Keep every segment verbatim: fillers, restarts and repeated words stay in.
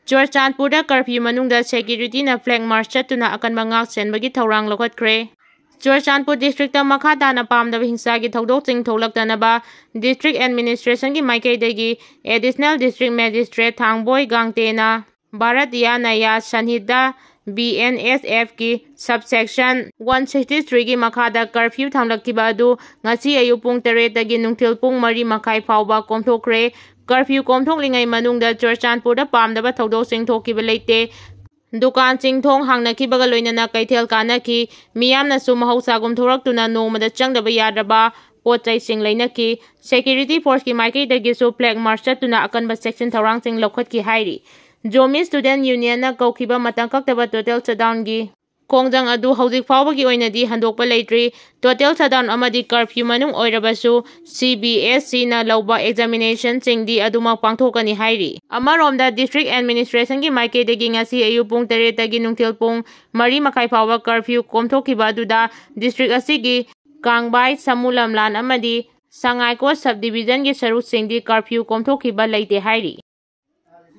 ꯆꯨꯔꯆꯥꯟꯄꯨꯔꯗ curfew ꯃꯅꯨꯡꯗ securityꯅ flag march ꯆꯠꯇꯨꯅ ꯑꯀꯟꯕ ꯉꯥꯛ ꯁꯦꯟꯕꯒꯤ ꯊꯧꯔꯥꯡ ꯂꯧꯈꯠꯈ꯭ꯔꯦ꯫ ꯆꯨꯔꯆꯥꯟꯄꯨꯔ districtꯇ ꯃꯈꯥ ꯇꯥꯅ ꯄꯥꯝꯗꯕ ꯍꯤꯡꯁꯥꯒꯤ ꯊꯧꯗꯣꯛꯁꯤꯡ ꯊꯣꯛꯂꯛꯇꯅꯕ district administrationꯒꯤ ꯃꯥꯏꯀꯩꯗꯒꯤ additional district magistrate ꯊꯥꯡꯕꯣꯏ ꯒꯥꯡꯇꯦꯅ Bharatiya ꯅ꯭ꯌꯥꯌ ꯁꯟꯍꯤꯇꯥ, BNSFꯀꯤ subsection one sixty threeꯒꯤ ꯃꯈꯥꯗ curfew ꯊꯝꯂꯛꯈꯤꯕ ꯑꯗꯨ ꯉꯁꯤ ꯑꯌꯨꯛ ꯄꯨꯡ ꯇꯔꯦꯠꯇꯒꯤ ꯅꯨꯡꯊꯤꯜ ꯄꯨꯡ ꯃꯔꯤ ꯃꯈꯥꯏ ꯐꯥꯎꯕ ꯀꯣꯝꯊꯣꯛꯈ꯭ꯔꯦ꯫ Curfew ꯀꯣꯝꯊꯣꯛꯂꯤꯉꯩ ꯃꯅꯨꯡꯗ ꯆꯨꯔꯆꯥꯟꯄꯨꯔꯗ ꯄꯥꯝꯗꯕ ꯊꯧꯗꯣꯛꯁꯤꯡ ꯊꯣꯛꯈꯤꯕ ꯂꯩꯇꯦ꯫ ꯗꯨꯀꯥꯟꯁꯤꯡ ꯊꯣꯡ ꯍꯥꯡꯅꯈꯤꯕꯒ ꯂꯣꯏꯅꯅ ꯀꯩꯊꯦꯜ ꯀꯥꯅꯈꯤ꯫ ꯃꯤꯌꯥꯝꯅꯁꯨ ꯃꯍꯧꯁꯥꯒꯨꯝ ꯊꯣꯔꯛꯇꯨꯅ ꯅꯣꯡꯃꯗ ꯆꯪꯗꯕ ꯌꯥꯗ꯭ꯔꯕ ꯄꯣꯠ ꯆꯩꯁꯤꯡ ꯂꯩꯅꯈꯤ꯫ Security forceꯀꯤ ꯃꯥꯏꯀꯩꯗꯒꯤꯁꯨ flag march ꯆꯠꯇꯨꯅ ꯑꯀꯟꯕ ꯆꯦꯛꯁꯤꯟ ꯊꯧꯔꯥꯡꯁꯤꯡ ꯂꯧꯈꯠꯈꯤ ꯍꯥꯏꯔꯤ꯫ Zomi Student Unionꯅ ꯀꯧꯈꯤꯕ ꯃꯇꯝ ꯀꯛꯇꯕ total shutdownꯒꯤ ꯈꯣꯡꯖꯪ ꯑꯗꯨ ꯍꯧꯖꯤꯛ ꯐꯥꯎꯕꯒꯤ ꯑꯣꯏꯅꯗꯤ ꯍꯟꯗꯣꯛꯄ ꯂꯩꯇ꯭ꯔꯤ꯫ Total shutdown ꯑꯃꯗꯤ curfew ꯃꯅꯨꯡ ꯑꯣꯏꯔꯕꯁꯨ CBSEꯅ ꯂꯧꯕ examinationꯁꯤꯡꯗꯤ ꯑꯗꯨꯃꯛ ꯄꯥꯡꯊꯣꯛꯀꯅꯤ ꯍꯥꯏꯔꯤ꯫ ꯑꯃꯔꯣꯝꯗ district administrationꯒꯤ ꯃꯥꯏꯀꯩꯗꯒꯤ ꯉꯁꯤ ꯑꯌꯨꯛ ꯄꯨꯡ ꯇꯔꯦꯠꯇꯒꯤ ꯅꯨꯡꯊꯤꯜ ꯄꯨꯡ ꯃꯔꯤ ꯃꯈꯥꯏ ꯐꯥꯎꯕ curfew ꯀꯣꯝꯊꯣꯛꯈꯤꯕ ꯑꯗꯨꯗ district ꯑꯁꯤꯒꯤ ꯀꯥꯡꯕꯥꯏ, ꯁꯃꯨ ꯂꯝꯂꯥꯟ ꯑꯃꯗꯤ ꯁꯉꯥꯏꯀꯣꯠ subdivisionꯒꯤ ꯁꯔꯨꯛꯁꯤꯡꯗꯤ curfew ꯀꯣꯝꯊꯣꯛꯈꯤꯕ ꯂꯩꯇꯦ ꯍꯥꯏꯔꯤ꯫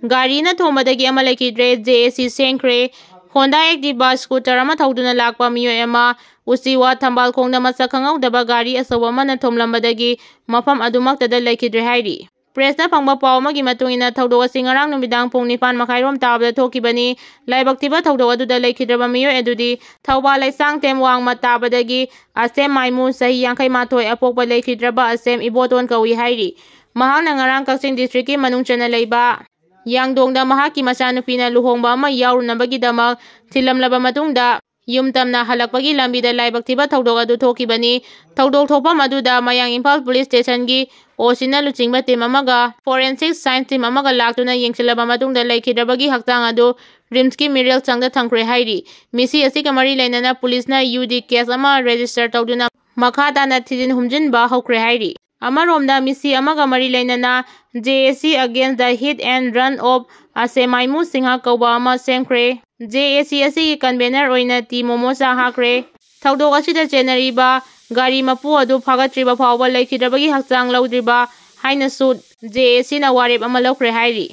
ꯒꯥꯔꯤꯅ ꯊꯣꯝꯕꯗꯒꯤ ꯑꯃ ꯂꯩꯈꯤꯗ꯭ꯔꯦ, JAC ꯁꯦꯝꯈ꯭ꯔꯦ꯫ Honda Activa scooter ꯑꯃ ꯊꯧꯗꯨꯅ ꯂꯥꯛꯄ ꯃꯤꯑꯣꯏ ꯑꯃ ꯎꯆꯤꯋꯥ ꯊꯝꯕꯥꯜ ꯈꯣꯡꯗ ꯃꯁꯛ ꯈꯪꯍꯧꯗꯕ ꯒꯥꯔꯤ ꯑꯆꯧꯕ ꯑꯃꯅ ꯊꯣꯝꯂꯝꯕꯗꯒꯤ ꯃꯐꯝ ꯑꯗꯨꯃꯛꯇꯗ ꯂꯩꯈꯤꯗ꯭ꯔꯦ ꯍꯥꯏꯔꯤ꯫ Pressꯅ ꯐꯪꯕ ꯄꯥꯎ ꯑꯃꯒꯤ ꯃꯇꯨꯡ ꯏꯟꯅ ꯊꯧꯗꯣꯛ ꯑꯁꯤ ꯉꯔꯥꯡ ꯅꯨꯃꯤꯗꯥꯡ ꯄꯨꯡ ꯅꯤꯄꯥꯟ ꯃꯈꯥꯏꯔꯣꯝ ꯇꯥꯕꯗ ꯊꯣꯛꯈꯤꯕꯅꯤ꯫ ꯂꯥꯏꯕꯛ ꯊꯤꯕ ꯊꯧꯗꯣꯛ ꯑꯗꯨꯗ ꯂꯩꯈꯤꯗ꯭ꯔꯕ ꯃꯤꯑꯣꯏ ꯑꯗꯨꯗꯤ ꯊꯧꯕꯥꯜ ꯂꯩꯁꯥꯡꯊꯦꯝ ꯋꯥꯡꯃ ꯇꯥꯕꯗꯒꯤ ꯑꯁꯦꯝ ꯃꯥꯏꯃꯨ ꯆꯍꯤ ꯌꯥꯡꯈꯩ ꯃꯥꯊꯣꯏ ꯑꯄꯣꯛꯄ ꯂꯩꯈꯤꯗ꯭ꯔꯕ ꯑꯁꯦꯝ ꯏꯕꯣꯇꯣꯟ ꯀꯧꯏ ꯍꯥꯏꯔꯤ꯫ ꯃꯍꯥꯛꯅ ꯉꯔꯥꯡ ꯀꯛꯆꯤꯡ districtꯀꯤ ꯃꯅꯨꯡ ꯆꯟꯅ ꯂꯩꯕ ꯌꯥꯡꯗꯣꯡꯗ ꯃꯍꯥꯛꯀꯤ ꯃꯆꯥꯅꯨꯄꯤꯅ ꯂꯨꯍꯣꯡꯕ ꯑꯃ ꯌꯥꯎꯔꯨꯅꯕꯒꯤꯗꯃꯛ ꯊꯤꯜꯂꯝꯂꯕ ꯃꯇꯨꯡꯗ ꯌꯨꯝ ꯇꯝꯅ ꯍꯜꯂꯛꯄꯒꯤ ꯂꯝꯕꯤꯗ ꯂꯥꯏꯕꯛ ꯊꯤꯕ ꯊꯧꯗꯣꯛ ꯑꯗꯨ ꯊꯣꯛꯈꯤꯕꯅꯤ꯫ ꯊꯧꯗꯣꯛ ꯊꯣꯛꯐꯝ ꯑꯗꯨꯗ ꯃꯌꯥꯡ ꯏꯝꯐꯥꯜ police stationꯒꯤ OCꯅ ꯂꯨꯆꯤꯡꯕ team ꯑꯃꯒ forensic science team ꯑꯃꯒ ꯂꯥꯛꯇꯨꯅ ꯌꯦꯡꯁꯤꯜꯂꯕ ꯃꯇꯨꯡꯗ ꯂꯩꯈꯤꯗ꯭ꯔꯕꯒꯤ ꯍꯛꯆꯥꯡ ꯑꯗꯨ RIMSꯀꯤ ꯃꯤꯔꯦꯜ ꯆꯪꯗ ꯊꯝꯈ꯭ꯔꯦ ꯍꯥꯏꯔꯤ꯫ ꯃꯤꯁꯤ ꯑꯁꯤꯒ ꯃꯔꯤ ꯂꯩꯅꯅ policeꯅ UD case ꯑꯃ register ꯇꯧꯗꯨꯅ ꯃꯈꯥ ꯇꯥꯅ ꯊꯤꯖꯤꯟ ꯍꯨꯝꯖꯤꯟꯕ ꯍꯧꯈ꯭ꯔꯦ ꯍꯥꯏꯔꯤ꯫ ꯑꯃꯔꯣꯝꯗ ꯃꯤꯁꯤ ꯑꯃꯒ ꯃꯔꯤ ꯂꯩꯅꯅ JAC against the hit and run of ꯑꯁꯦ ꯃꯥꯏꯃꯨ ꯁꯤꯡꯍ ꯀꯧꯕ ꯑꯃ ꯁꯦꯝꯈ꯭ꯔꯦ꯫ JAC ꯑꯁꯤꯒꯤ convener ꯑꯣꯏꯅ ꯇꯤ ꯃꯣꯃꯣꯆꯥ ꯍꯥꯞꯈ꯭ꯔꯦ꯫ ꯊꯧꯗꯣꯛ ꯑꯁꯤꯗ ꯆꯦꯟꯅꯔꯤꯕ ꯒꯥꯔꯤ ꯃꯄꯨ ꯑꯗꯨ ꯐꯥꯒꯠꯇ꯭ꯔꯤꯕ ꯐꯥꯎꯕ ꯂꯩꯈꯤꯗ꯭ꯔꯕꯒꯤ ꯍꯛꯆꯥꯡ ꯂꯧꯗ꯭ꯔꯤꯕ ꯍꯥꯏꯅꯁꯨ JACꯅ ꯋꯥꯔꯦꯞ ꯑꯃ ꯂꯧꯈ꯭ꯔꯦ ꯍꯥꯏꯔꯤ꯫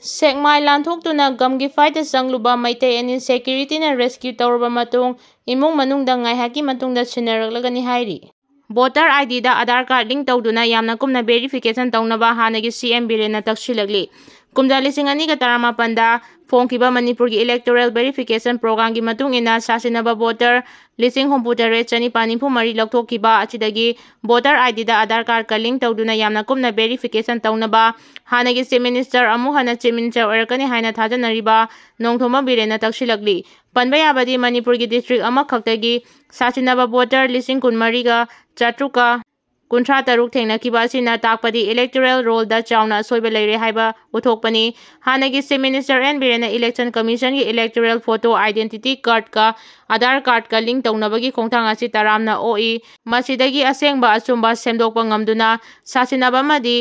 ꯁꯦꯛꯃꯥꯏ ꯂꯥꯟꯊꯣꯛꯇꯨꯅ ꯒꯝꯒꯤ ꯐꯥꯏꯠꯇ ꯆꯪꯂꯨꯕ ꯃꯩꯇꯩ ꯑꯅꯤ ꯁꯦꯀ꯭ꯌꯨꯔꯤꯇꯤꯅ ꯔꯦꯁꯀ꯭ꯌꯨ ꯇꯧꯔꯕ ꯃꯇꯨꯡ ꯏꯃꯨꯡ ꯃꯅꯨꯡꯗ ꯉꯥꯏꯍꯥꯛꯀꯤ ꯃꯇꯨꯡꯗ ꯁꯤꯟꯅꯔꯛꯂꯒꯅꯤ ꯍꯥꯏꯔꯤ꯫ ꯚꯣꯇꯔ ꯑꯥꯏ ꯗꯤꯗ ꯑꯙꯥꯔ ꯀꯥꯔꯗ ꯂꯤꯡ ꯇꯧꯗꯨꯅ ꯌꯥꯝꯅ ꯀꯨꯞꯅ ꯚꯦꯔꯤꯐꯤꯀꯦꯁꯟ ꯇꯧꯅꯕ ꯍꯥꯟꯅꯒꯤ ꯁꯤ ꯑꯦꯝ ꯕꯤꯔꯦꯟꯅ ꯇꯛꯁꯤꯜꯂꯛꯂꯤ꯫ ꯀꯨꯝꯖꯥ ꯂꯤꯁꯤꯡ ꯑꯅꯤꯒ ꯇꯔꯥꯃꯥꯄꯟꯗ ꯐꯣꯡꯈꯤꯕ ꯃꯅꯤꯄꯨꯔꯒꯤ ꯏꯂꯦꯛꯇꯣꯔꯦꯜ ꯚꯦꯔꯤꯐꯤꯀꯦꯁꯟ ꯄ꯭ꯔꯣꯒ꯭ꯔꯥꯝꯒꯤ ꯃꯇꯨꯡ ꯏꯟꯅ ꯁꯥꯁꯤꯟꯅꯕ ꯚꯣꯇꯔ ꯂꯤꯁꯤꯡ ꯍꯨꯝꯐꯨ ꯇꯔꯦꯠ ꯆꯅꯤꯄꯥꯟ ꯅꯤꯐꯨ ꯃꯔꯤ ꯂꯧꯊꯣꯛꯈꯤꯕ ꯑꯁꯤꯗꯒꯤ ꯚꯣꯇꯔ ꯑꯥꯏ ꯗꯤꯗ ꯑꯙꯥꯔ ꯀꯥꯔꯗꯀ ꯂꯤꯡ ꯇꯧꯗꯨꯅ ꯌꯥꯝꯅ ꯀꯨꯞꯅ ꯚꯦꯔꯤꯐꯤꯀꯦꯁꯟ ꯇꯧꯅꯕ ꯍꯥꯟꯅꯒꯤ ꯆꯤꯐ ꯃꯤꯅꯤꯁꯇꯔ ꯑꯃꯨꯛ ꯍꯟꯅ ꯆꯤꯐ ꯃꯤꯅꯤꯁꯇꯔ ꯑꯣꯏꯔꯛꯀꯅꯤ ꯍꯥꯏꯅ ꯊꯥꯖꯅꯔꯤꯕ ꯅꯣꯡꯊꯣꯝꯕꯝ ꯕꯤꯔꯦꯟꯅ ꯇꯛꯁꯤꯜꯂꯛꯂꯤ꯫ ꯄꯟꯕ ꯌꯥꯕꯗꯤ ꯃꯅꯤꯄꯨꯔꯒꯤ ꯗꯤꯁꯇ꯭ꯔꯤꯛ ꯑꯃꯈꯛꯇꯒꯤ ꯁꯥꯁꯤꯟꯅꯕ ꯚꯣꯇꯔ ꯂꯤꯁꯤꯡ ꯀꯨꯟꯃꯔꯤꯒ ꯆꯥꯇ꯭ꯔꯨꯛꯀ ꯀꯨꯟꯊ꯭ꯔꯥ ꯇꯔꯨꯛ ꯊꯦꯡꯅꯈꯤꯕ ꯑꯁꯤꯅ ꯇꯥꯛꯄꯗꯤ ꯏꯂꯦꯛꯇꯣꯔꯦꯜ ꯔꯣꯜꯗ ꯆꯥꯎꯅ ꯑꯁꯣꯏꯕ ꯂꯩꯔꯦ ꯍꯥꯏꯕ ꯎꯠꯊꯣꯛꯄꯅꯤ꯫ ꯍꯥꯟꯅꯒꯤ ꯆꯤꯐ ꯃꯤꯅꯤꯁꯇꯔ ꯑꯦꯟ ꯕꯤꯔꯦꯟꯅ ꯏꯂꯦꯛꯁꯟ ꯀꯃꯤꯁꯟꯒꯤ ꯏꯂꯦꯛꯇꯣꯔꯦꯜ ꯐꯣꯇꯣ ꯑꯥꯏꯗꯦꯟꯇꯤꯇꯤ ꯀꯥꯔꯗꯀ ꯑꯙꯥꯔ ꯀꯥꯔꯗꯀ ꯂꯤꯡ ꯇꯧꯅꯕꯒꯤ ꯈꯣꯡꯊꯥꯡ ꯑꯁꯤ ꯇꯔꯥꯝꯅ ꯑꯣꯛꯏ꯫ ꯃꯁꯤꯗꯒꯤ ꯑꯁꯦꯡꯕ ꯑꯆꯨꯝꯕ ꯁꯦꯝꯗꯣꯛꯄ ꯉꯝꯗꯨꯅ ꯁꯥꯁꯤꯟꯅꯕ ꯑꯃꯗꯤ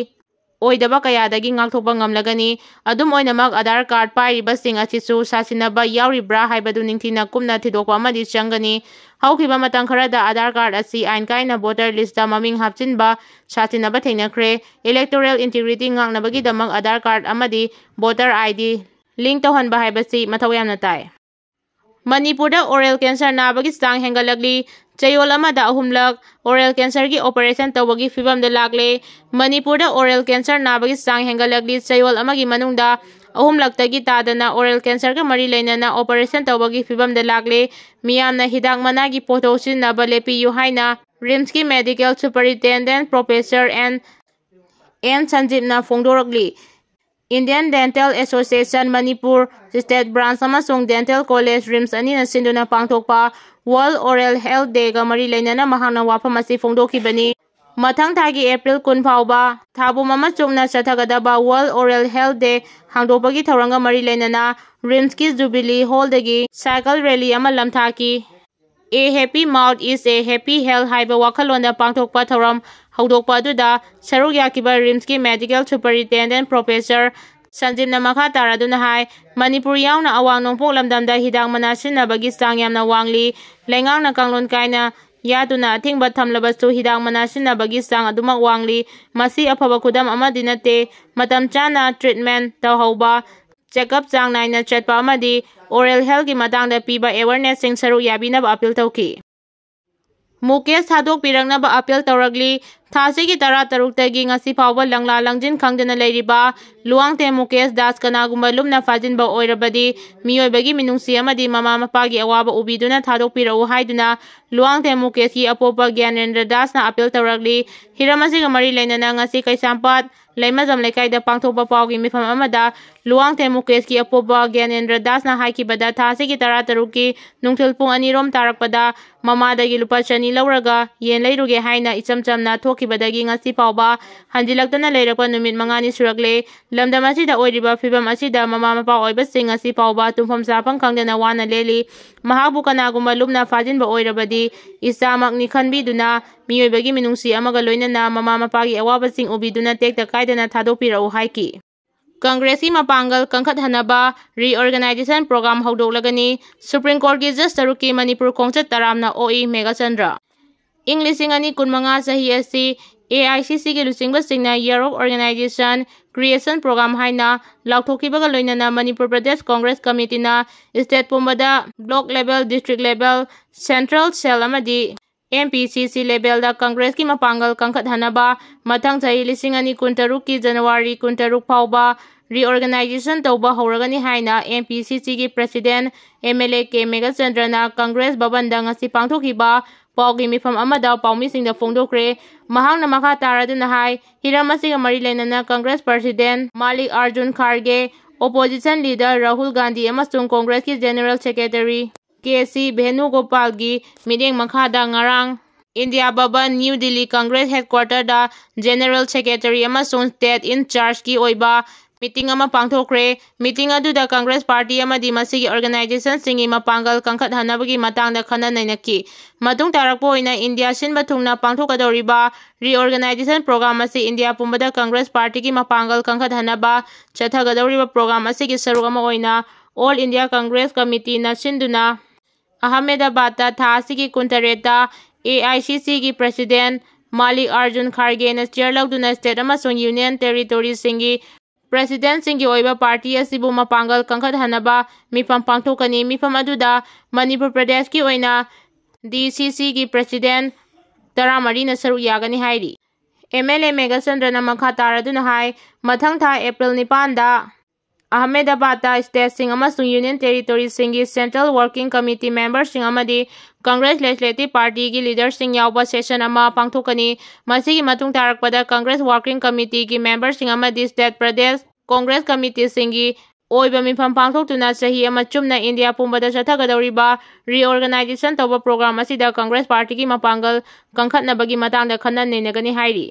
ꯑꯣꯏꯗꯕ ꯀꯌꯥꯗꯒꯤ ꯉꯥꯛꯊꯣꯛꯄ ꯉꯝꯂꯒꯅꯤ꯫ ꯑꯗꯨꯝ ꯑꯣꯏꯅꯃꯛ, ꯑꯙꯥꯔ ꯀꯥꯔꯗ ꯄꯥꯏꯔꯤꯕꯁꯤꯡ ꯑꯁꯤꯁꯨ ꯁꯥꯁꯤꯟꯅꯕ ꯌꯥꯎꯔꯤꯕ꯭ꯔꯥ ꯍꯥꯏꯕꯗꯨ ꯅꯤꯡꯊꯤꯅ ꯀꯨꯞꯅ ꯊꯤꯗꯣꯛꯄ ꯑꯃꯗꯤ ꯆꯪꯒꯅꯤ꯫ ꯍꯧꯈꯤꯕ ꯃꯇꯝ ꯈꯔꯗ ꯑꯙꯥꯔ ꯀꯥꯔꯗ ꯑꯁꯤ ꯑꯥꯏꯟ ꯀꯥꯏꯅ ꯚꯣꯇꯔ ꯂꯤꯁꯇ ꯃꯃꯤꯡ ꯍꯥꯞꯆꯤꯟꯕ ꯁꯥꯁꯤꯟꯅꯕ ꯊꯦꯡꯅꯈ꯭ꯔꯦ꯫ ꯏꯂꯦꯛꯇꯣꯔꯦꯜ ꯏꯟꯇꯤꯒ꯭ꯔꯤꯇꯤ ꯉꯥꯛꯅꯕꯒꯤꯗꯃꯛ ꯑꯙꯥꯔ ꯀꯥꯔꯗ ꯑꯃꯗꯤ ꯚꯣꯇꯔ ꯑꯥꯏ ꯗꯤ ꯂꯤꯡ ꯇꯧꯍꯟꯕ ꯍꯥꯏꯕꯁꯤ ꯃꯊꯧ ꯌꯥꯝꯅ ꯇꯥꯏ꯫ ꯃꯅꯤꯄꯨꯔꯗ ꯑꯣꯔꯦꯜ ꯀꯦꯟꯁꯔ ꯅꯥꯕꯒꯤ ꯆꯥꯡ ꯍꯦꯟꯒꯠꯂꯛꯂꯤ꯫ ꯆꯌꯣꯜ ꯑꯃꯗ ꯑꯍꯨꯝꯂꯛ ꯑꯣꯔꯦꯜ ꯀꯦꯟꯁꯔꯒꯤ ꯑꯣꯄꯔꯦꯁꯟ ꯇꯧꯕꯒꯤ ꯐꯤꯕꯝꯗ ꯂꯥꯛꯂꯦ꯫ ꯃꯅꯤꯄꯨꯔꯗ ꯑꯣꯔꯦꯜ ꯀꯦꯟꯁꯔ ꯅꯥꯕꯒꯤ ꯆꯥꯡ ꯍꯦꯟꯒꯠꯂꯛꯂꯤ꯫ ꯆꯌꯣꯜ ꯑꯃꯒꯤ ꯃꯅꯨꯡꯗ ꯑꯍꯨꯝꯂꯛꯇꯒꯤ ꯇꯥꯗꯅ ꯑꯣꯔꯦꯜ ꯀꯦꯟꯁꯔꯒ ꯃꯔꯤ ꯂꯩꯅꯅ ꯑꯣꯄꯔꯦꯁꯟ ꯇꯧꯕꯒꯤ ꯐꯤꯕꯝꯗ ꯂꯥꯛꯂꯦ꯫ ꯃꯤꯌꯥꯝꯅ ꯍꯤꯗꯥꯛ ꯃꯅꯥꯒꯤ ꯄꯣꯠꯊꯣꯛ ꯁꯤꯖꯤꯟꯅꯕ ꯂꯦꯞꯄꯤꯌꯨ ꯍꯥꯏꯅ ꯔꯤꯝꯁꯀꯤ medical superintendent professor N N ꯁꯟꯖꯤꯞꯅ ꯐꯣꯡꯗꯣꯔꯛꯂꯤ꯫ Indian dental association Manipur state branch ꯑꯃꯁꯨꯡ ꯗꯦꯟꯇꯦꯜ ꯀꯣꯂꯦꯖ ꯔꯤꯝꯁ ꯑꯅꯤꯅ ꯁꯤꯟꯗꯨꯅ ꯄꯥꯡꯊꯣꯛꯄ ꯋꯥꯔꯜꯗ ꯑꯣꯔꯦꯜ ꯍꯦꯜꯊ ꯗꯦꯒ ꯃꯔꯤ ꯂꯩꯅꯅ ꯃꯍꯥꯛꯅ ꯋꯥꯐꯝ ꯑꯁꯤ ꯐꯣꯡꯗꯣꯛꯈꯤꯕꯅꯤ꯫ ꯃꯊꯪ ꯊꯥꯒꯤ ꯑꯦꯄ꯭ꯔꯤꯜ ꯀꯨꯟ ꯐꯥꯎꯕ ꯊꯥ ꯄꯨꯝ ꯑꯃ ꯆꯨꯞꯅ ꯆꯠꯊꯒꯗꯕ ꯋꯥꯔꯜꯗ ꯑꯣꯔꯦꯜ ꯍꯦꯜꯊ ꯗꯦ ꯍꯥꯡꯗꯣꯛꯄꯒꯤ ꯊꯧꯔꯝꯒ ꯃꯔꯤ ꯂꯩꯅꯅ ꯔꯤꯝꯁꯀꯤ ꯖꯨꯕꯤꯂꯤ ꯍꯣꯜꯗꯒꯤ ꯁꯥꯏꯀꯜ ꯔꯦꯂꯤ ꯑꯃ ꯂꯝꯊꯥꯈꯤ꯫ A happy mouth is a happy health ꯍꯥꯏꯕ ꯋꯥꯈꯜꯂꯣꯟꯗ ꯄꯥꯡꯊꯣꯛꯄ ꯊꯧꯔꯝ ꯍꯧꯗꯣꯛꯄ ꯑꯗꯨꯗ ꯁꯔꯨꯛ ꯌꯥꯈꯤꯕ ꯔꯤꯝꯁꯀꯤ ꯃꯦꯗꯤꯀꯦꯜ ꯁꯨꯄꯔꯤꯟꯇꯦꯟꯗꯦꯟ ꯄ꯭ꯔꯣꯐꯦꯁꯔ ꯁꯟꯖꯤꯞꯅ ꯃꯈꯥ ꯇꯥꯔꯗꯨꯅ ꯍꯥꯏ, ꯃꯅꯤꯄꯨꯔ ꯌꯥꯎꯅ ꯑꯋꯥꯡ ꯅꯣꯡꯄꯣꯛ ꯂꯝꯗꯝꯗ ꯍꯤꯗꯥꯛ ꯃꯅꯥ ꯁꯤꯖꯤꯟꯅꯕꯒꯤ ꯆꯥꯡ ꯌꯥꯝꯅ ꯋꯥꯡꯂꯤ꯫ ꯂꯩꯉꯥꯛꯅ ꯀꯥꯡꯂꯣꯟ ꯀꯥꯏꯅ ꯌꯥꯗꯨꯅ ꯑꯊꯤꯡꯕ ꯊꯝꯂꯕꯁꯨ ꯍꯤꯗꯥꯛ ꯃꯅꯥ ꯁꯤꯖꯤꯟꯅꯕꯒꯤ ꯆꯥꯡ ꯑꯗꯨꯃꯛ ꯋꯥꯡꯂꯤ꯫ ꯃꯁꯤ ꯑꯐꯕ ꯈꯨꯗꯝ ꯑꯃꯗꯤ ꯅꯠꯇꯦ꯫ ꯃꯇꯝ ꯆꯥꯅ treatment ꯇꯧꯍꯧꯕ, check up ꯆꯥꯡ ꯅꯥꯏꯅ ꯆꯠꯄ ꯑꯃꯗꯤ oral healthꯀꯤ ꯃꯇꯥꯡꯗ ꯄꯤꯕ awarenessꯁꯤꯡ ꯁꯔꯨꯛ ꯌꯥꯕꯤꯅꯕ appeal ꯇꯧꯈꯤ꯫ ꯃꯨꯀꯦꯁ ꯊꯥꯗꯣꯛꯄꯤꯔꯛꯅꯕ appeal ꯇꯧꯔꯛꯂꯤ꯫ ꯊꯥ ꯑꯁꯤꯒꯤ ꯇꯔꯥꯇꯔꯨꯛꯇꯒꯤ ꯉꯁꯤ ꯐꯥꯎꯕ ꯂꯪꯂꯥ ꯂꯪꯖꯤꯟ ꯈꯪꯗꯅ ꯂꯩꯔꯤꯕ ꯂꯨꯋꯥꯡꯊꯦꯝ ꯃꯨꯀꯦꯁ ꯗꯥꯁ ꯀꯅꯥꯒꯨꯝꯕ ꯂꯨꯞꯅ ꯐꯥꯖꯤꯟꯕ ꯑꯣꯏꯔꯕꯗꯤ, ꯃꯤꯑꯣꯏꯕꯒꯤ ꯃꯤꯅꯨꯡꯁꯤ ꯑꯃꯗꯤ ꯃꯃꯥ ꯃꯄꯥꯒꯤ ꯑꯋꯥꯕ ꯎꯕꯤꯗꯨꯅ ꯊꯥꯗꯣꯛꯄꯤꯔꯛꯎ ꯍꯥꯏꯗꯨꯅ ꯂꯨꯋꯥꯡꯊꯦꯝ ꯃꯨꯀꯦꯁꯀꯤ ꯑꯄꯣꯛꯄ ꯒ꯭ꯌꯥꯅꯦꯟꯗ꯭ꯔ ꯗꯥꯁꯅ appeal ꯇꯧꯔꯛꯂꯤ꯫ ꯍꯤꯔꯝ ꯑꯁꯤꯒ ꯃꯔꯤ ꯂꯩꯅꯅ ꯉꯁꯤ ꯀꯩꯁꯥꯝꯄꯥꯠ ꯂꯩꯃꯖꯝ ꯂꯩꯀꯥꯏꯗ ꯄꯥꯡꯊꯣꯛꯄ ꯄꯥꯎꯒꯤ ꯃꯤꯐꯝ ꯑꯃꯗ ꯂꯨꯋꯥꯡꯊꯦꯝ ꯃꯨꯀꯦꯁꯀꯤ ꯑꯄꯣꯛꯄ ꯒ꯭ꯌꯥꯅꯦꯟꯗ꯭ꯔ ꯗꯥꯁꯅ ꯍꯥꯏꯈꯤꯕꯗ, ꯊꯥ ꯑꯁꯤꯒꯤ ꯇꯔꯥꯇꯔꯨꯛꯀꯤ ꯅꯨꯡꯊꯤꯜ ꯄꯨꯡ ꯑꯅꯤꯔꯣꯝ ꯇꯥꯔꯛꯄꯗ ꯃꯃꯥꯗꯒꯤ ꯂꯨꯄꯥ ꯆꯅꯤ ꯂꯧꯔꯒ ꯌꯦꯟ ꯂꯩꯔꯨꯒꯦ ꯍꯥꯏꯅ ꯏꯆꯝ ꯆꯝꯅ ꯊꯣꯛꯈꯤꯕꯗꯒꯤ ꯉꯁꯤ ꯐꯥꯎꯕ ꯍꯟꯖꯤꯜꯂꯛꯇꯅ ꯂꯩꯔꯛꯄ ꯅꯨꯃꯤꯠ ꯃꯉꯥꯅꯤ ꯁꯨꯔꯛꯂꯦ꯫ ꯂꯝꯗꯝ ꯑꯁꯤꯗ ꯑꯣꯏꯔꯤꯕ ꯐꯤꯕꯝ ꯑꯁꯤꯗ ꯃꯃꯥ ꯃꯄꯥ ꯑꯣꯏꯕꯁꯤꯡ ꯉꯁꯤ ꯐꯥꯎꯕ ꯇꯨꯝꯐꯝ ꯆꯥꯐꯝ ꯈꯪꯗꯅ ꯋꯥꯅ ꯂꯦꯜꯂꯤ꯫ ꯃꯍꯥꯛꯄꯨ ꯀꯅꯥꯒꯨꯝꯕ ꯂꯨꯞꯅ ꯐꯥꯖꯤꯟꯕ ꯑꯣꯏꯔꯕꯗꯤ, ꯏꯆꯥꯃꯛꯅꯤ ꯈꯟꯕꯤꯗꯨꯅ ꯃꯤꯑꯣꯏꯕꯒꯤ ꯃꯤꯅꯨꯡꯁꯤ ꯑꯃꯒ ꯂꯣꯏꯅꯅ ꯃꯃꯥ ꯃꯄꯥꯒꯤ ꯑꯋꯥꯕꯁꯤꯡ ꯎꯕꯤꯗꯨꯅ ꯇꯦꯛꯇ ꯀꯥꯏꯗꯅ ꯊꯥꯗꯣꯛꯄꯤꯔꯛꯎ ꯍꯥꯏꯈꯤ꯫ ꯀꯪꯒ꯭ꯔꯦꯁꯀꯤ ꯃꯄꯥꯡꯒꯜ ꯀꯟꯈꯠꯍꯟꯅꯕ reorganization program ꯍꯧꯗꯣꯛꯂꯒꯅꯤ꯫ Supreme Courtꯀꯤ judge ꯇꯔꯨꯛꯀꯤ ꯃꯅꯤꯄꯨꯔ ꯈꯣꯡꯆꯠ ꯇꯔꯥꯝꯅ ꯑꯣꯛꯏ ꯃꯦꯘꯆꯟꯗ꯭ꯔ꯫ ꯏꯪ ꯂꯤꯁꯤꯡ ꯑꯅꯤ ꯀꯨꯟꯃꯉꯥ ꯆꯍꯤ ꯑꯁꯤ A I C Cꯒꯤ ꯂꯨꯆꯤꯡꯕꯁꯤꯡꯅ Year of Organization Creation Program ꯍꯥꯏꯅ ꯂꯥꯎꯊꯣꯛꯈꯤꯕꯒ ꯂꯣꯏꯅꯅ ꯃꯅꯤꯄꯨꯔ ꯄ꯭ꯔꯗꯦꯁ ꯀꯪꯒ꯭ꯔꯦꯁ ꯀꯃꯤꯇꯤꯅ state ꯄꯨꯝꯕꯗ block level, district level, central cell ꯑꯃꯗꯤ M P C C levelꯗ ꯀꯪꯒ꯭ꯔꯦꯁꯀꯤ ꯃꯄꯥꯡꯒꯜ ꯀꯟꯈꯠꯍꯟꯅꯕ ꯃꯊꯪ ꯆꯍꯤ ꯂꯤꯁꯤꯡ ꯑꯅꯤ ꯀꯨꯟꯇꯔꯨꯛꯀꯤ January ꯀꯨꯟꯇꯔꯨꯛ ꯐꯥꯎꯕ reorganization ꯇꯧꯕ ꯍꯧꯔꯒꯅꯤ ꯍꯥꯏꯅ M P C Cꯒꯤ president M L A K ꯃꯦꯘꯆꯟꯗ꯭ꯔꯅ Congress ꯚꯕꯟꯗ ꯉꯁꯤ ꯄꯥꯡꯊꯣꯛꯈꯤꯕ ꯄꯥꯎꯒꯤ ꯃꯤꯐꯝ ꯑꯃꯗ ꯄꯥꯎꯃꯤꯁꯤꯡꯗ ꯐꯣꯡꯗꯣꯛꯈ꯭ꯔꯦ꯫ ꯃꯍꯥꯛꯅ ꯃꯈꯥ ꯇꯥꯔꯗꯨꯅ ꯍꯥꯏ, ꯍꯤꯔꯝ ꯑꯁꯤꯒ ꯃꯔꯤ ꯂꯩꯅꯅ ꯀꯪꯒ꯭ꯔꯦꯁ president ꯃꯥꯂꯤꯛ ꯑꯥꯔꯖꯨꯟ ꯈꯥꯔꯒꯦ, opposition leader ꯔꯥꯍꯨꯜ ꯒꯥꯟꯙꯤ ꯑꯃꯁꯨꯡ ꯀꯪꯒ꯭ꯔꯦꯁꯀꯤ general secretary K C ꯚꯦꯅꯨꯒꯣꯄꯥꯜꯒꯤ ꯃꯤꯠꯌꯦꯡ ꯃꯈꯥꯗ ꯉꯔꯥꯡ ꯏꯟꯗꯤꯌꯥ ꯚꯕꯟ, ꯅ꯭ꯌꯨ ꯗꯤꯜꯂꯤ ꯀꯪꯒ꯭ꯔꯦꯁ headquarterꯗ general secretary ꯑꯃꯁꯨꯡ state in chargeꯀꯤ ꯑꯣꯏꯕ meeting ꯑꯃ ꯄꯥꯡꯊꯣꯛꯈ꯭ꯔꯦ꯫ Meeting ꯑꯗꯨꯗ ꯀꯪꯒ꯭ꯔꯦꯁ party ꯑꯃꯗꯤ ꯃꯁꯤꯒꯤ organizationꯁꯤꯡꯒꯤ ꯃꯄꯥꯡꯒꯜ ꯀꯟꯈꯠꯍꯟꯅꯕꯒꯤ ꯃꯇꯥꯡꯗ ꯈꯟꯅ ꯅꯩꯅꯈꯤ꯫ ꯃꯇꯨꯡ ꯇꯥꯔꯛꯄ ꯑꯣꯏꯅ ꯏꯟꯗꯤꯌꯥ ꯁꯤꯟꯕ ꯊꯨꯡꯅ ꯄꯥꯡꯊꯣꯛꯀꯗꯧꯔꯤꯕ reorganization program ꯑꯁꯤ ꯏꯟꯗꯤꯌꯥ ꯄꯨꯝꯕꯗ ꯀꯪꯒ꯭ꯔꯦꯁ partyꯒꯤ ꯃꯄꯥꯡꯒꯜ ꯀꯟꯈꯠꯍꯟꯅꯕ ꯆꯠꯊꯒꯗꯧꯔꯤꯕ program ꯑꯁꯤꯒꯤ ꯁꯔꯨꯛ ꯑꯃ ꯑꯣꯏꯅ All India Congress Committeeꯅ ꯁꯤꯟꯗꯨꯅ ꯑꯍꯃꯦꯗꯕꯥꯗꯇ ꯊꯥ ꯑꯁꯤꯒꯤ ꯀꯨꯟꯇꯔꯦꯠꯇ ꯑꯦ ꯑꯥꯏ ꯁꯤ ꯁꯤꯒꯤ ꯄ꯭ꯔꯦꯁꯤꯗꯦꯟ ꯃꯥꯂꯤꯛ ꯑꯥꯔꯖꯨꯟ ꯈꯥꯔꯒꯦꯅ ꯆꯤꯌꯔ ꯂꯧꯗꯨꯅ ꯁ꯭ꯇꯦꯠ ꯑꯃꯁꯨꯡ ꯌꯨꯅꯤꯌꯟ ꯇꯦꯔꯤꯇꯣꯔꯤꯁꯤꯡꯒꯤ ꯄ꯭ꯔꯦꯁꯤꯗꯦꯟꯁꯤꯡꯒꯤ ꯑꯣꯏꯕ ꯄꯥꯔꯇꯤ ꯑꯁꯤꯕꯨ ꯃꯄꯥꯡꯒꯜ ꯀꯟꯈꯠꯍꯟꯅꯕ ꯃꯤꯐꯝ ꯄꯥꯡꯊꯣꯛꯀꯅꯤ꯫ ꯃꯤꯐꯝ ꯑꯗꯨꯗ ꯃꯅꯤꯄꯨꯔ ꯄ꯭ꯔꯗꯦꯁꯀꯤ ꯑꯣꯏꯅ ꯗꯤ ꯁꯤ ꯁꯤꯒꯤ ꯄ꯭ꯔꯦꯁꯤꯗꯦꯟ ꯇꯔꯥꯃꯔꯤꯅ ꯁꯔꯨꯛ ꯌꯥꯒꯅꯤ ꯍꯥꯏꯔꯤ꯫ ꯑꯦꯝ ꯑꯦꯜ ꯑꯦ ꯃꯦꯘꯆꯟꯗ꯭ꯔꯅ ꯃꯈꯥ ꯇꯥꯔꯗꯨꯅ ꯍꯥꯏ, ꯃꯊꯪ ꯊꯥ ꯑꯦꯄ꯭ꯔꯤꯜ ꯅꯤꯄꯥꯟꯗ ꯑꯍꯃꯦꯗꯕꯥꯗꯇ ꯁ꯭ꯇꯦꯠꯁꯤꯡ ꯑꯃꯁꯨꯡ ꯌꯨꯅꯤꯌꯟ ꯇꯦꯔꯤꯇꯣꯔꯤꯁꯤꯡꯒꯤ ꯁꯦꯟꯇ꯭ꯔꯦꯜ ꯋꯥꯔꯀꯤꯡ ꯀꯃꯤꯇꯤ ꯃꯦꯝꯕꯔꯁꯤꯡ ꯑꯃꯗꯤ ꯀꯪꯒ꯭ꯔꯦꯁ ꯂꯦꯖꯤꯁꯂꯦꯇꯤꯚ ꯄꯥꯔꯇꯤꯒꯤ ꯂꯤꯗꯔꯁꯤꯡ ꯌꯥꯎꯕ ꯁꯦꯁꯟ ꯑꯃ ꯄꯥꯡꯊꯣꯛꯀꯅꯤ꯫ ꯃꯁꯤꯒꯤ ꯃꯇꯨꯡ ꯇꯥꯔꯛꯄꯗ ꯀꯪꯒ꯭ꯔꯦꯁ ꯋꯥꯔꯀꯤꯡ ꯀꯃꯤꯇꯤꯒꯤ ꯃꯦꯝꯕꯔꯁꯤꯡ ꯑꯃꯗꯤ ꯁ꯭ꯇꯦꯠ ꯄ꯭ꯔꯗꯦꯁ ꯀꯪꯒ꯭ꯔꯦꯁ ꯀꯃꯤꯇꯤꯁꯤꯡꯒꯤ ꯑꯣꯏꯕ ꯃꯤꯐꯝ ꯄꯥꯡꯊꯣꯛꯇꯨꯅ ꯆꯍꯤ ꯑꯃ ꯆꯨꯝꯅ ꯏꯟꯗꯤꯌꯥ ꯄꯨꯝꯕꯗ ꯆꯠꯊꯒꯗꯧꯔꯤꯕ ꯔꯤꯑꯣꯔꯒꯅꯥꯏꯖꯦꯁꯟ ꯇꯧꯕ ꯄ꯭ꯔꯣꯒ꯭ꯔꯥꯝ ꯑꯁꯤꯗ ꯀꯪꯒ꯭ꯔꯦꯁ ꯄꯥꯔꯇꯤꯒꯤ ꯃꯄꯥꯡꯒꯜ ꯀꯟꯈꯠꯅꯕꯒꯤ ꯃꯇꯥꯡꯗ ꯈꯟꯅ ꯅꯩꯅꯒꯅꯤ ꯍꯥꯏꯔꯤ꯫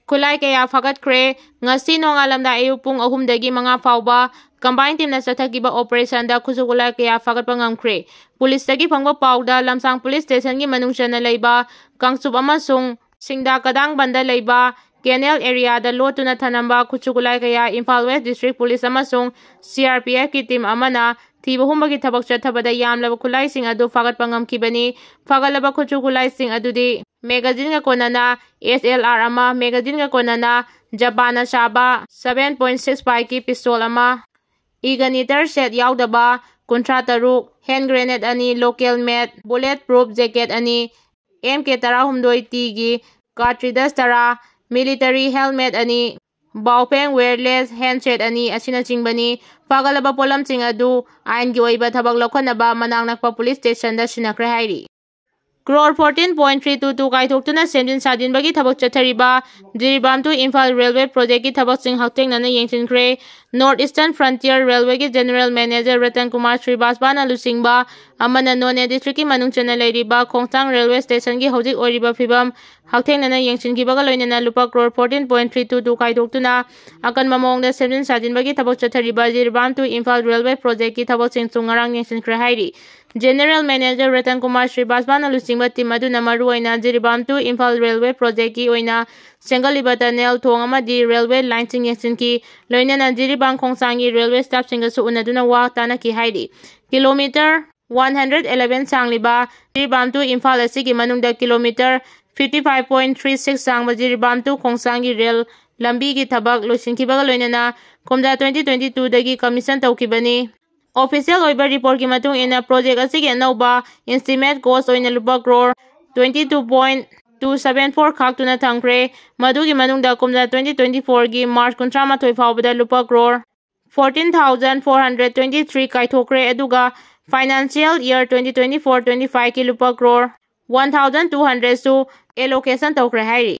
ꯈꯨꯠꯂꯥꯏ ꯀꯌꯥ ꯐꯥꯒꯠꯈ꯭ꯔꯦ꯫ ꯉꯁꯤ ꯅꯣꯡꯉꯥꯜꯂꯝꯗꯥꯏ ꯑꯌꯨꯛ ꯄꯨꯡ ꯑꯍꯨꯝꯗꯒꯤ ꯃꯉꯥ ꯐꯥꯎꯕ ꯀꯝꯕꯥꯏꯟ ꯇꯤꯝꯅ ꯆꯠꯊꯈꯤꯕ ꯑꯣꯄꯔꯦꯁꯟꯗ ꯈꯨꯠꯁꯨ ꯈꯨꯠꯂꯥꯏ ꯀꯌꯥ ꯐꯥꯒꯠꯄ ꯉꯝꯈ꯭ꯔꯦ꯫ ꯄꯨꯂꯤꯁꯇꯒꯤ ꯐꯪꯕ ꯄꯥꯎꯗ ꯂꯝꯁꯥꯡ ꯄꯨꯂꯤꯁ ꯁ꯭ꯇꯦꯁꯟꯒꯤ ꯃꯅꯨꯡ ꯆꯟꯅ ꯂꯩꯕ ꯀꯥꯡꯆꯨꯞ ꯑꯃꯁꯨꯡ ꯁꯤꯡꯗꯥ ꯀꯗꯥꯡꯕꯟꯗ ꯂꯩꯕ ꯀꯦꯅꯦꯜ ꯑꯦꯔꯤꯌꯥꯗ ꯂꯣꯠꯇꯨꯅ ꯊꯅꯝꯕ ꯈꯨꯠꯁꯨ ꯈꯨꯠꯂꯥꯏ ꯀꯌꯥ ꯏꯝꯐꯥꯜ ꯋꯦꯁ ꯗꯤꯁꯇ꯭ꯔꯤꯛ ꯄꯨꯂꯤꯁ ꯑꯃꯁꯨꯡ ꯁꯤ ꯑꯥꯔ ꯄꯤ ꯑꯦꯐꯀꯤ ꯇꯤꯝ ꯑꯃꯅ ꯊꯤꯕ ꯍꯨꯝꯕꯒꯤ ꯊꯕꯛ ꯆꯠꯊꯕꯗ ꯌꯥꯝꯂꯕ ꯈꯨꯠꯂꯥꯏꯁꯤꯡ ꯑꯗꯨ ꯐꯥꯒꯠꯄ ꯉꯝꯈꯤꯕꯅꯤ꯫ ꯐꯥꯒꯠꯂꯕ ꯈꯨꯠꯁꯨ ꯈꯨꯠꯂꯥꯏꯁꯤꯡ ꯑꯗꯨꯗꯤ ꯃꯦꯒꯥꯖꯤꯟꯒ ꯀꯣꯟꯅꯅ ꯑꯦꯁ ꯑꯦꯜ ꯑꯥꯔ ꯑꯃ, ꯃꯦꯒꯥꯖꯤꯟꯒ ꯀꯣꯟꯅꯅ ꯖꯄꯥꯟꯅ ꯁꯥꯕ seven point six five ꯀꯤ ꯄꯤꯁꯇꯣꯜ ꯑꯃ, ꯏꯒꯅꯤꯇꯔ ꯁꯦꯠ ꯌꯥꯎꯗꯕ ꯀꯨꯟꯊ꯭ꯔꯥ ꯇꯔꯨꯛ, ꯍꯦꯟ ꯒ꯭ꯔꯦꯅꯦꯗ ꯑꯅꯤ, ꯂꯣꯀꯦꯜ ꯃꯦꯗ, ꯕꯨꯂꯦꯠ ꯄ꯭ꯔꯨꯐ ꯖꯦꯀꯦꯠ ꯑꯅꯤ, ꯑꯦꯝ ꯀꯦ ꯇꯔꯥꯍꯨꯝꯗꯣꯏ ꯇꯤꯒꯤ ꯀꯥꯔꯇ꯭ꯔꯤꯗꯖ ꯇꯔꯥ, ꯃꯤꯂꯤꯇꯔꯤ ꯍꯦꯜꯃꯦꯠ ꯑꯅꯤ, ꯕꯥꯎꯐꯦꯡ ꯋꯦꯌꯔꯂꯦꯁ ꯍꯦꯟꯗꯁꯦꯠ ꯑꯅꯤ ꯑꯁꯤꯅꯆꯤꯡꯕꯅꯤ꯫ ꯐꯥꯒꯠꯂꯕ ꯄꯣꯠꯂꯝꯁꯤꯡ ꯑꯗꯨ ꯑꯥꯏꯟꯒꯤ ꯑꯣꯏꯕ ꯊꯕꯛ ꯂꯧꯈꯠꯅꯕ ꯃꯅꯥꯛ ꯅꯛꯄ ꯄꯨꯂꯤꯁ ꯁ꯭ꯇꯦꯁꯟꯗ ꯁꯤꯟꯅꯈ꯭ꯔꯦ ꯍꯥꯏꯔꯤ꯫ Crore fourteen point three two two ꯀꯥꯏꯊꯣꯛꯇꯨꯅ ꯁꯦꯝꯖꯤꯟ ꯁꯥꯖꯤꯟꯕꯒꯤ ꯊꯕꯛ ꯆꯠꯊꯔꯤꯕ ꯖꯤꯔꯤꯕꯥꯝ to ꯏꯝꯐꯥꯜ ꯔꯦꯜꯋꯦ ꯄ꯭ꯔꯣꯖꯦꯛꯀꯤ ꯊꯕꯛꯁꯤꯡ ꯍꯛꯊꯦꯡꯅꯅ ꯌꯦꯡꯁꯤꯟꯈ꯭ꯔꯦ꯫ ꯅꯣꯔꯠ ꯏꯁꯇꯔꯟ ꯐ꯭ꯔꯟꯇꯤꯌꯔ ꯔꯦꯜꯋꯦꯒꯤ ꯖꯦꯅꯔꯦꯜ ꯃꯦꯅꯦꯖꯔ ꯔꯇꯟ ꯀꯨꯃꯥꯔ ꯁ꯭ꯔꯤꯕꯥꯁꯕꯥꯅ ꯂꯨꯆꯤꯡꯕ ꯑꯃꯅ ꯅꯣꯅꯦ ꯗꯤꯁꯇ꯭ꯔꯤꯛꯀꯤ ꯃꯅꯨꯡ ꯆꯟꯅ ꯂꯩꯔꯤꯕ ꯈꯣꯡꯁꯥꯡ ꯔꯦꯜꯋꯦ ꯁ꯭ꯇꯦꯁꯟꯒꯤ ꯍꯧꯖꯤꯛ ꯑꯣꯏꯔꯤꯕ ꯐꯤꯕꯝ ꯍꯛꯊꯦꯡꯅꯅ ꯌꯦꯡꯁꯤꯟꯈꯤꯕꯒ ꯂꯣꯏꯅꯅ ꯂꯨꯄꯥ crore fourteen point three two two ꯈꯥꯏꯗꯣꯛꯇꯨꯅ ꯑꯀꯟꯕ ꯃꯑꯣꯡꯗ ꯁꯦꯝꯖꯤꯟ ꯁꯥꯖꯤꯟꯕꯒꯤ ꯊꯕꯛ ꯆꯠꯊꯔꯤꯕ ꯖꯤꯔꯤꯕꯥꯝ to ꯏꯝꯐꯥꯜ ꯔꯦꯜꯋꯦ ꯄ꯭ꯔꯣꯖꯦꯛꯀꯤ ꯊꯕꯛꯁꯤꯡꯁꯨ ꯉꯔꯥꯡ ꯌꯦꯡꯁꯤꯟꯈ꯭ꯔꯦ ꯍꯥꯏꯔꯤ꯫ ꯖꯦꯅꯔꯦꯜ ꯃꯦꯅꯦꯖꯔ ꯔꯇꯟ ꯀꯨꯃꯥꯔ ꯁ꯭ꯔꯤꯕꯥꯁꯕꯥꯅ ꯂꯨꯆꯤꯡꯕ ꯇꯤꯝ ꯑꯗꯨꯅ ꯃꯔꯨꯑꯣꯏꯅ ꯖꯤꯔꯤꯕꯥꯝ to ꯏꯝꯐꯥꯜ ꯔꯦꯜꯋꯦ ꯄ꯭ꯔꯣꯖꯦꯛꯀꯤ ꯑꯣꯏꯅ ꯁꯦꯝꯒꯠꯂꯤꯕ ꯇꯅꯦꯜ, ꯊꯣꯡ ꯑꯃꯗꯤ ꯔꯦꯜꯋꯦ ꯂꯥꯏꯟꯁꯤꯡ ꯌꯦꯡꯁꯤꯟꯈꯤ꯫ ꯂꯣꯏꯅꯅ ꯖꯤꯔꯤꯕꯥꯝ ꯈꯣꯡꯁꯥꯡꯒꯤ ꯔꯦꯜꯋꯦ ꯁ꯭ꯇꯥꯐꯁꯤꯡꯒꯁꯨ ꯎꯅꯗꯨꯅ ꯋꯥ ꯇꯥꯅꯈꯤ ꯍꯥꯏꯔꯤ꯫ ꯀꯤꯂꯣꯃꯤꯇꯔ one hundred eleven ꯁꯥꯡꯂꯤꯕ ꯖꯤꯔꯤꯕꯥꯝ to ꯏꯝꯐꯥꯜ ꯑꯁꯤꯒꯤ ꯃꯅꯨꯡꯗ kilometre fifty five point three six ꯁꯥꯡꯕ ꯖꯤꯔꯤꯕꯥꯝ to ꯈꯣꯡꯁꯥꯡꯒꯤ ꯔꯦꯜ ꯂꯝꯕꯤꯒꯤ ꯊꯕꯛ ꯂꯣꯏꯁꯤꯟꯈꯤꯕꯒ ꯂꯣꯏꯅꯅ ꯀꯨꯝꯖꯥ twenty twenty twoꯗꯒꯤ commission ꯇꯧꯈꯤꯕꯅꯤ꯫ Official ꯑꯣꯏꯕ reportꯀꯤ ꯃꯇꯨꯡ ꯏꯟꯅ, project ꯑꯁꯤꯒꯤ ꯑꯅꯧꯕ estimate cost ꯑꯣꯏꯅ ꯂꯨꯄꯥ crore twenty two point two seven four ꯈꯥꯛꯇꯨꯅ ꯊꯝꯈ꯭ꯔꯦ꯫ ꯃꯗꯨꯒꯤ ꯃꯅꯨꯡꯗ ꯀꯨꯝꯖꯥ twenty twenty fourꯒꯤ March ꯀꯨꯟꯊ꯭ꯔꯥ ꯃꯥꯊꯣꯏ ꯐꯥꯎꯕꯗ ꯂꯨꯄꯥ crore fourteen thousand four hundred twenty three ꯀꯥꯏꯊꯣꯛꯈ꯭ꯔꯦ, ꯑꯗꯨꯒ financial year twenty twenty four twenty fiveꯀꯤ ꯂꯨꯄꯥ crore one thousand two hundredꯁꯨ allocation ꯇꯧꯈ꯭ꯔꯦ ꯍꯥꯏꯔꯤ꯫